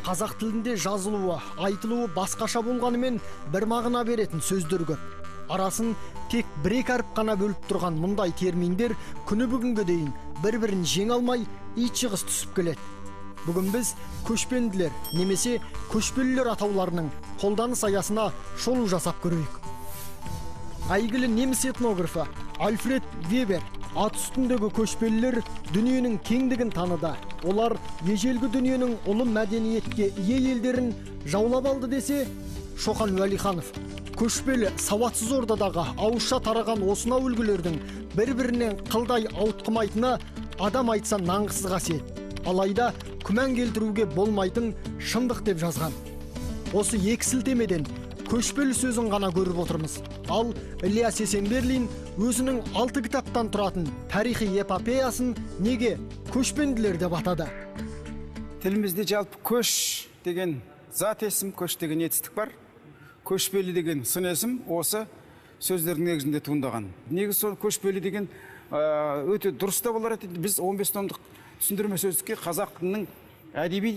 Қазақ тілінде жазылуы, айтылуы басқаша болғанымен бір мағына беретін сөздер көп. Арасын тек бір-екі әріп қана бөліп тұрған мұндай терминдер күні бүгінге дейін бір-бірін жеңе алмай ит жығыс түсіп келеді. Бүгін біз көшпенділер немесе көшпелілер атауларының қолданыс аясына шолу жасап көрейік. Әйгілі неміс этнографы Альфред Вебер ат үстіндегі көшпелілер дүниенің кеңдігін таныды. Олар ежелгі дүниенің ұлы мәдениетке ие елдерін жаулап алды десе, Шоқан Уәлиханов көшпелі сауатсыз ордадағы ауызша тараған осынау үлгілердің бір-бірінен қылдай ауытқымайтыны адам айтса нанғысыз қасиет. Алайда күмән келтіруге болмайтын шындық деп жазған. Осы екі сілтемеден көшпелі сөзін ғана көріп отырмыз. Ал Ілияс Есенберлин өзінің 6 кітаптан тұратын тарихи эпопеясын неге көшпенділер деп атады? Тілімізде жалпы көш деген зат есім, көш деген етістік бар. Көшпелі деген сын есім осы сөздердің негізінде туындаған. Негізі сол көшпелі деген өте дұрыс та болар еді. Біз 15 томдық түсіндірме сөздікке қазақ тілінің әдеби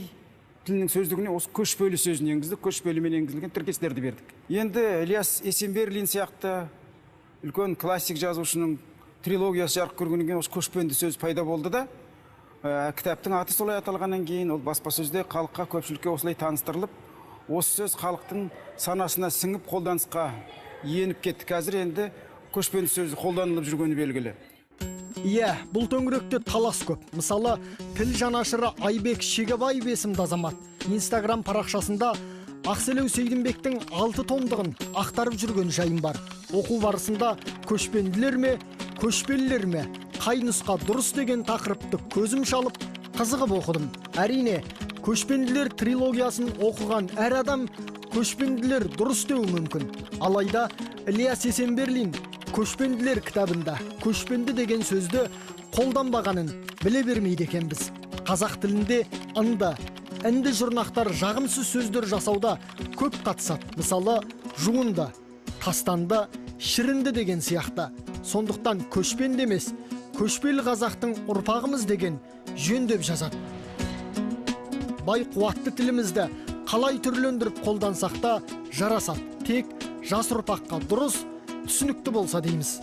тілінің сөздігіне осы көшпелі сөзін енгіздік, көшпелімен енгізілген тіркестерді бердік. Енді Ілияс Есенберлин сияқты үлкен классик жазушының трилогиясы жарық көргеннен кейін осы көшпенді сөз пайда болды да, кітаптың аты солай аталғаннан кейін ол баспасөзде халыққа, көпшілікке осылай таныстырылып, осы сөз халықтың санасына сіңіп қолданысқа еніп кетті. Қазір енді көшпенді сөзі қолданылып жүргені белгілі. Иә, бұл төңіректе талас көп. Мысалы, тіл жанашыры Айбек Шегебаев есімді азамат Инстаграм парақшасында Ақселеу Сейдімбектің 6 томдығын ақтарып жүрген жайым бар. Оқу барысында көшпенділер ме, көшпелілер ме, қай нұсқа дұрыс деген тақырыпты көзім шалып, қызығып оқыдым. Әрине, көшпенділер трилогиясын оқыған әр адам көшпенділер дұрыс деуі мүмкін. Алайда Ілияс Есенберлин көшпенділер кітабында көшпенді деген сөзді қолданбағанын біле бермейді екенбіз. Қазақ тілінде ынды, інді жұрнақтар жағымсыз сөздер жасауда көп қатысады. Мысалы, жуынды, тастанды, шірінді деген сияқты. Сондықтан көшпенді емес, көшпелі қазақтың ұрпағымыз деген жөн деп жазады. Бай қуатты тілімізді қалай түрлендіріп қолдансақ та жарасады. Тек жас ұрпаққа дұрыс, түсінікті болса дейміз.